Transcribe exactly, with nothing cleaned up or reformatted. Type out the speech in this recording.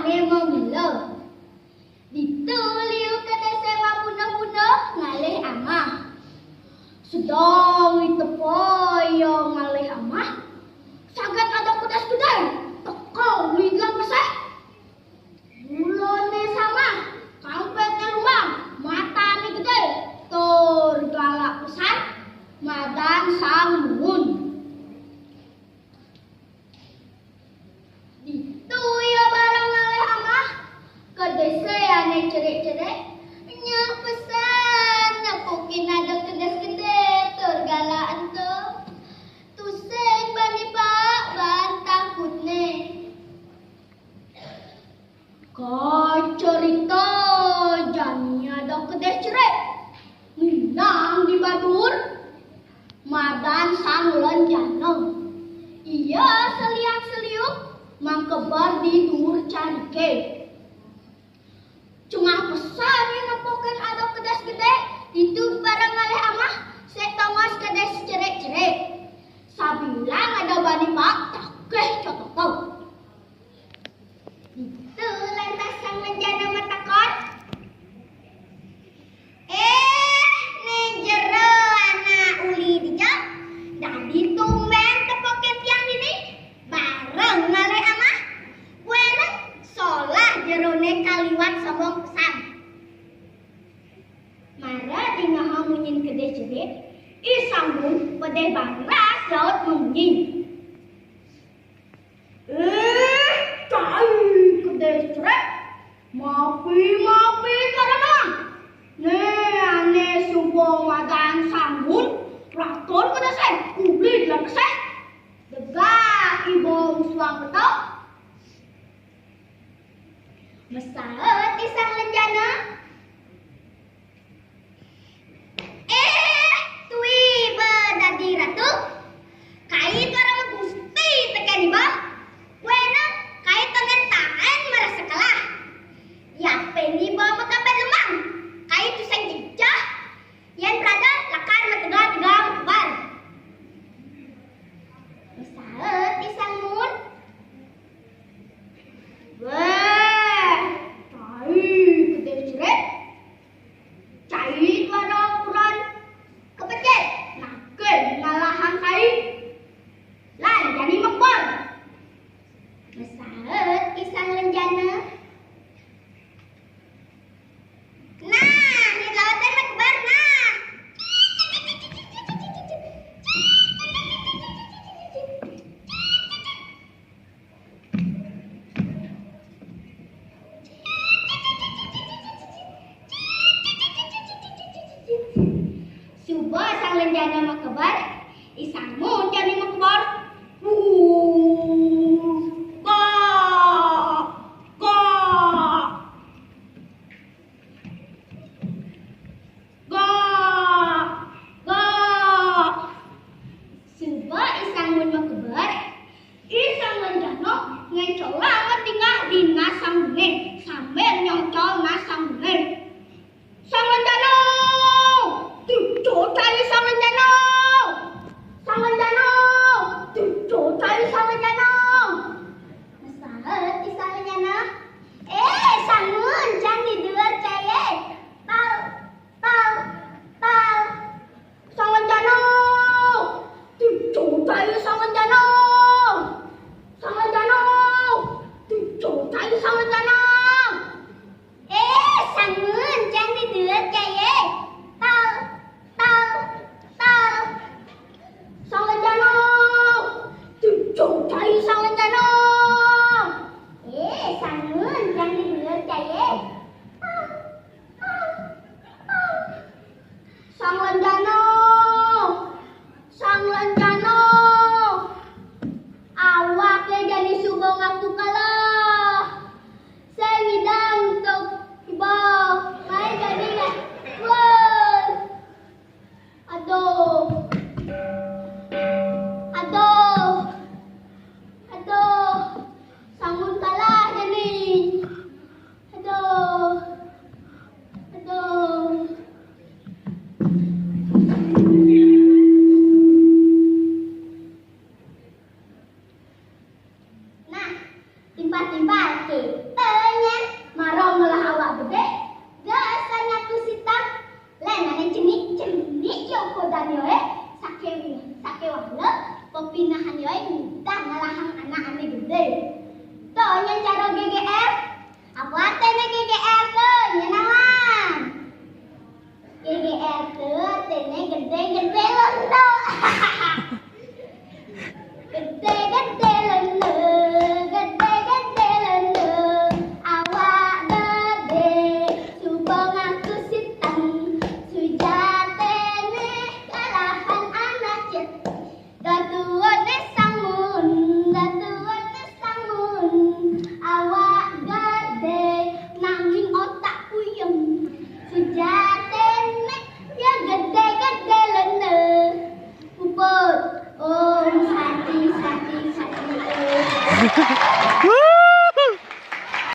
Ané mamila. Ditu liu kedisé mapuna-puna ngalih amah. Sedeng itepa ia ngalih amah, saget ada kedis gedé teka uli gelah peseh. Bulané samah, kampetné lumbang, matané gedé, tur galak pesan madan Sang Muun. Ditu ia bareng ngalih amah, kedisé ané cerik-cerik, nya pesan nepukin ada kedis gedé tur galak ento. Tusing bani baak ban takutné. Kacerita jani ada kedis cerik nginang di badur, madan Sang Lenjana. Ia seliak-seliuk makeber di duur cariké. Cengah pesan ia nepukin ada kedis gedé, ditu bareng ngalih amah, sik tongos kedis cerik-cerik. Sabilang ada bani baak takih cototo. Ditu lantas Sang Lenjana matakon, "Éh, né jero anak uli dija, dadi tumbén tepukin tiang dini, bareng ngalih amah? Buéné solah jeroné kaliwat sombong pesan." Mara dingeha munyin kedis cerik, I Sang Muun pedih baras laut mamunyi. "Éh, cai kedis cerik, mapi-mapi karanang. Né ané suba madan Sang Muun, ratur kedisé, uli gelah peseh. Degah iba musuhang peto." Masaut I Sang Lenjana, "Éh, tui ba dadi ratu. Kai tuara magusti tekén iba. Buéné kai tongén taén marasa kalah. Yapin iba makampét lumbang. Kai tusing jejeh. Yén prada lakar matega-tega makeber." Masaut I Sang Muun, "Wéh, cai kedis cerik. Cai tuara kurenan kepecik, nagih ngalahang kai. Lan jani makeber." Masaut I Sang Lenjana, "Nah, né lautang makeber, nah." Suba Sang Lenjana makeber, I Sang Muun jani makeber. Kok, kok. Gok, gok. Suba I Sang Muun makeber, I Sang Lenjana ngéncolang matingah di nas Sang Muuné sambil nyocol nas Sang Muuné. "Sang Lenjana! Dija cai Sang Lenjana! Sang Lenjana! Dija cai Sang Lenjana!" Masaut I Sang Lenjana, "Éh, Sang Muun, cang di duur caié. Pal, pal, pal." "Sang Lenjana! Dija cai Sang Lenjana! Sang Lenjana! Dija cai Sang Lenjana!" "Éh, Sang Muun, cang di duur caié. Pal, pal, pal." "Sang Lenjana! Dija cai Sang Lenjana!" "Éh, Sang Muun, cang di duur caié. Pal, pal, pal." "Sang Lenjana! Sang Lenjana! Awaké jani suba ngaku kalah. Sing nyidang ento iba, ngaé jani ngaé. Woi. Aduh. Aduh. Aduh. Sang Muun kalah jani. Aduh. Aduh." Nah, timpal-timpal kita Karo ngolah awak gedé, dasar ngaku sitang. Lén ané cenik-cenik yo podan yo é, sakéwala, sakéwala, pepinahan yo é mudah ngalahang anak ané gedé. To nyén caro G G L. Apa artiné G G L to, nyén awan? G G L to artiné gedé-gedé londo. Gedé-gedé londo, gedé-gedé londo, awak gedé, suba ngaku sitang, sujaténé kalahan anak cit. Datuané sangun, datuané sangun, awak gedé, nanging otak puyeng. Sujaténé ya gedé-gedé londo. Puput, Om Santi, Santi, Santi, Om.